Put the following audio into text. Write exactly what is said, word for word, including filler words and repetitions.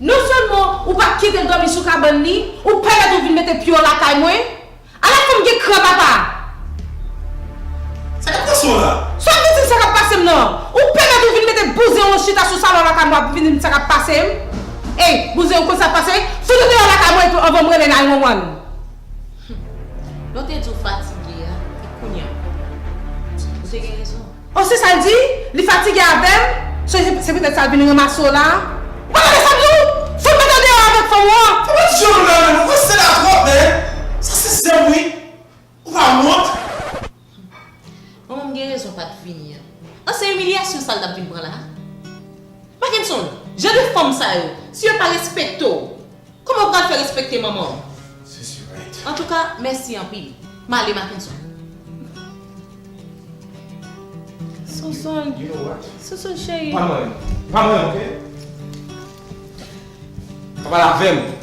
Non sèlman ou pa kite l dòmi sou kabann li, ou pèmèt ou vin mete pye w lakay mwen. Ala fanm gen kran papa! Sa k ap pase w la? Sa w vle di sa k ap pase m nan? Ou pèmèt ou vin mete bouzen w chita sou salon lakay mwen, ap vin di m sa k ap pase m? Ey, bouzen w konn sa k pase? Fout ou deyò lakay mwen anvan m rele nine one one. Lè w te di w fatige a, e kounye a? Ou te gen rezon. O, se sa l di? Li fatige avè m? Se, se petèt sa l vin ranmase w la? Ou pa tande sa m di w? Fout mete w deyò avèk fanm ou an! Fò mwen di w la menm, ou kòmanse la twòp, men. Sa se sè m wi. Ou pa wont? Manman m gen rezon pa t vini an. An se imilyasyon sa l t ap vin pran la? Mackenson, jan de fanm sa yo, si yo pa respekte w, kòman w pral fè respekte manman w? Sisi right. Antouka, mèsi anpil. M ale, Mackenson. Sonson, You know what? Sonson cheri. Pa mwen. Pa mwen, ok? Pa pale avè m.